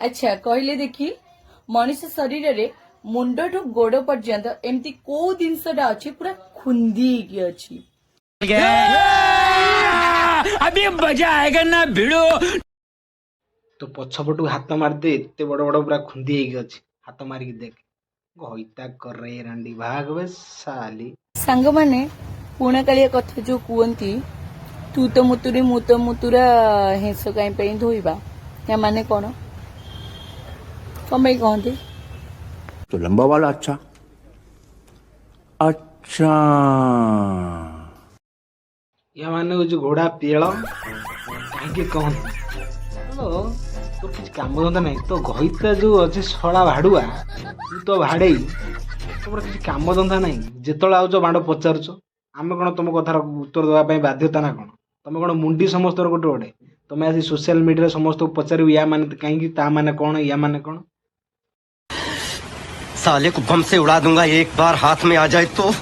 ଆଚ୍ଛା, କହିଲେ ଦେଖି, ମଣିଷ ଶରୀରରେ ମୁଣ୍ଡଠୁ ଗୋଡ ପର୍ଯ୍ୟନ୍ତ ଏମିତି କୋଉ ଜିନିଷଟା ଅଛି ପୁରା ଖୁନ୍ଦି ହେଇକି ଅଛି? अभी मजा आएगा ना, भिड़ू। ତୋ ପଛପଟକୁ ହାତ ମାରିଦେ, ଏତେ ବଡ଼ ବଡ଼ ପୁରା ଖୁନ୍ଦି ହେଇକି ଅଛି। ହାତ ମାରିକି ଦେଖ। ଘଇତା କରେ ରାଣ୍ଡି ଭାଗ ବେ ସାଲି। ସାଙ୍ଗମାନେ, ପୁରୁଣା କାଳିଆ କଥା ଯୋଉ କୁହନ୍ତି, ତୁ ତ ମୁତୁରି ମୁଁ ତ ମୁତୁରା, ହେଁସ କାଇଁ ପାଇଁ ଧୋଇବା, ୟା ମାନେ କଣ? କଣ ପାଇଁ କହନ୍ତି? तो लंबा वाला। अच्छा अच्छा। ୟା ମାନେ ହଉଛି ଘୋଡ଼ା ପିଏଳ। କାହିଁକି କହନ୍ତି? ହ୍ୟାଲୋ, ତୋର କିଛି କାମ ଧନ୍ଦା ନାହିଁ? ତୋ ଘଇତା ଯୋଉ ଅଛି, ଶଳା ଭାଡୁଆ, ତୁ ତ ଭାଡେଇ, ତମର କିଛି କାମ ଧନ୍ଦା ନାହିଁ? ଯେତେବେଳେ ଆଉଛ ବାଣ୍ଡ ପଚାରୁଛ। ଆମେ କ'ଣ ତମ କଥାର ଉତ୍ତର ଦେବା ପାଇଁ ବାଧ୍ୟତା ନା କ'ଣ? ତମେ କ'ଣ ମୁଣ୍ଡି ସମସ୍ତଙ୍କର ଗୋଟେ ଗୋଟେ? ତମେ ଆସି ସୋସିଆଲ ମିଡ଼ିଆରେ ସମସ୍ତଙ୍କୁ ପଚାରିବ, ୟା ମାନେ କାହିଁକି, ତା ମାନେ କ'ଣ, ୟା ମାନେ କ'ଣ? साले को बम से उड़ा दूंगा, एक बार हाथ में आ जाए तो।